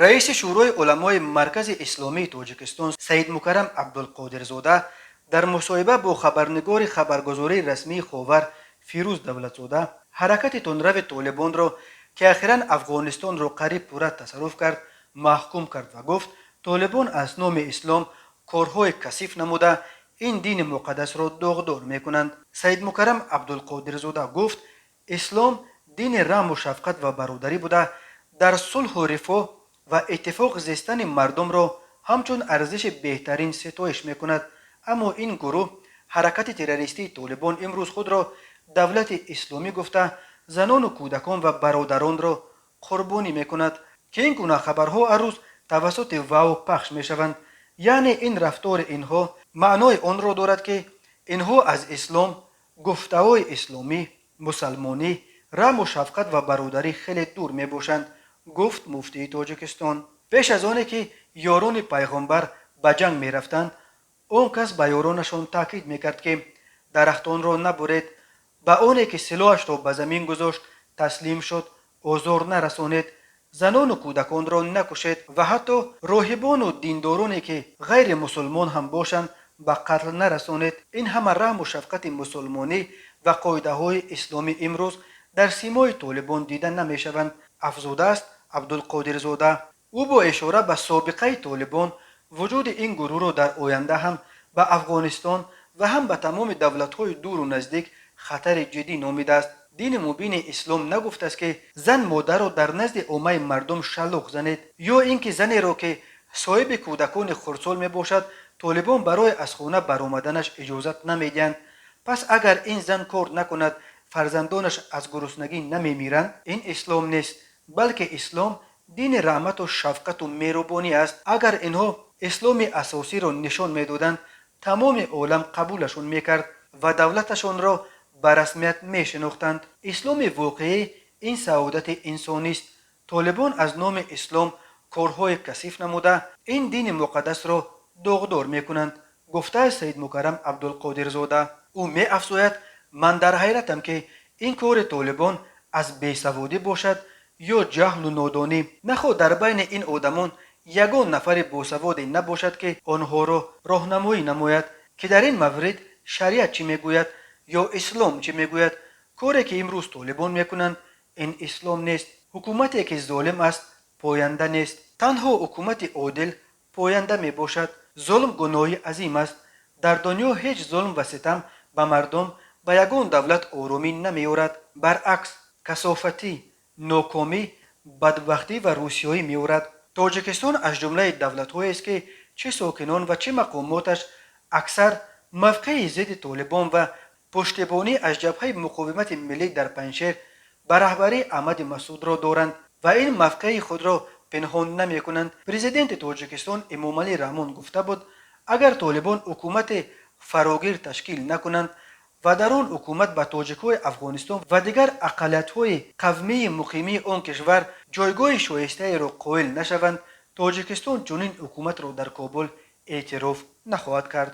Раиси Шӯрои уламои Маркази исломии Тоҷикистон Саидмукаррам Абдулқодирзода дар мусоҳиба бо хабарнигори хабаргузории расмии Ховар Фирӯз Давлатзода ҳаракати тундрави Толибонро, ки ахиран Афғонистонро қариб пурра тасарруф кард, маҳкум кард ва гуфт, Толибон аз номи ислом корҳои касиф намуда, ин дини муқаддасро доғдор мекунанд. Саидмукаррам Абдулқодирзода гуфт, ислом дини раҳму шафқат ва бародарӣ буда, дар сулҳу рифоҳ ва иттифоқ зистани мардумро ҳамчун арзиши беҳтарин ситоиш мекунад. Аммо ин гурӯҳ, ҳаракати террористии Толибон, имрӯз худро давлати исломӣ гуфта, занону кӯдакон ва бародаронро қурбонӣ мекунад, ки ин гуна хабарҳо ҳар рӯз тавассути ВАО пахш мешаванд. Яъне ин рафтори инҳо маънои онро дорад, ки инҳо аз ислом, гуфтаҳои исломӣ, мусалмонӣ, раҳму шафқат ва бародарӣ хеле дур мебошанд, гуфт муфтии Тоҷикистон. Пеш аз оне ки ёрони пайғомбар ба ҷанг мерафтанд, он кас ба ёронашон таъкид мекард, ки дарахтонро набуред, ба оне ки силоҳашро ба замин гузошт, таслим шуд, озор нарасонед, занону кӯдаконро накушед ва ҳатто роҳибону диндороне, ки ғайри мусулмон ҳам бошанд, ба қатл нарасонед. Ин ҳама раҳму шафқати мусулмонӣ ва қоидаҳои исломӣ имрӯз дар симои Толибон дида намешаванд, афзудааст Абдулқодирзода. Ӯ бо ишора ба собиқаи Толибон вуҷуди ин гурӯҳро дар оянда ҳам ба Афғонистон ва ҳам ба тамоми давлатҳои дуру наздик хатари ҷиддӣ номидааст. Дини мубини ислом нагуфтааст, ки зан модарро дар назди оммаи мардум шаллоқ занед, ё ин ки занеро, ки соҳиби кӯдакони хурдсол мебошад, Толибон барои аз хона баромаданаш иҷозат намедиҳанд. Пас агар ин зан кор накунад, фарзандонаш аз гуруснагӣ намемиранд? Ин ислом нест, балки ислом дини раҳмату шафқату меҳрубонӣ аст. Агар инҳо исломи асосиро нишон медоданд, тамоми олам қабулашон мекард ва давлаташонро ба расмият мешинохтанд. Исломи воқеӣ ин саодати инсонист. Толибон аз номи ислом корҳои касиф намуда, ин дини муқаддасро доғдор мекунанд, гуфтааст Саидмукаррам Абдулқодирзода. Ӯ меафзояд, ман дар ҳайратам, ки ин кори Толибон аз бесаводӣ бошад ё ҷаҳлу нодонӣ. Наход дар байни ин одамон ягон нафари босаводе набошад, ки онҳоро роҳнамоӣ намояд, ки дар ин маврид шариат чӣ мегӯяд ё ислом чӣ мегӯяд. Коре ки имрӯз Толибон мекунанд, ин ислом нест. Ҳукумате ки золим аст, поянда нест. Танҳо ҳукумати одил поянда мебошад. Зулм гуноҳи азим аст. Дар дунё ҳеҷ зулм ва ситам ба мардум, ба ягон давлат оромӣ намеорад, баръакс, касофатӣ, нокомӣ, бадбахтӣ ва рӯсиёӣ меорад. Тоҷикистон аз ҷумлаи давлатҳоест, ки чӣ сокинон ва чӣ мақомоташ аксар мавқеи зидди Толибон ва пуштибонӣ аз Ҷабҳаи муқовимати миллӣ дар Панҷшер ба раҳбарии Аҳмади Масудро доранд ва ин мавқеи худро пинҳон намекунанд. Президенти Тоҷикистон Эмомалӣ Раҳмон гуфта буд, агар Толибон ҳукумати фарогир ташкил накунанд ва дар он ҳукумат ба тоҷикҳои Афғонистон ва дигар ақаллиятҳои қавмии муқимии он кишвар ҷойгоҳи шоистаеро қоил нашаванд, Тоҷикистон чунин ҳукуматро дар Кобул эътироф нахоҳад кард.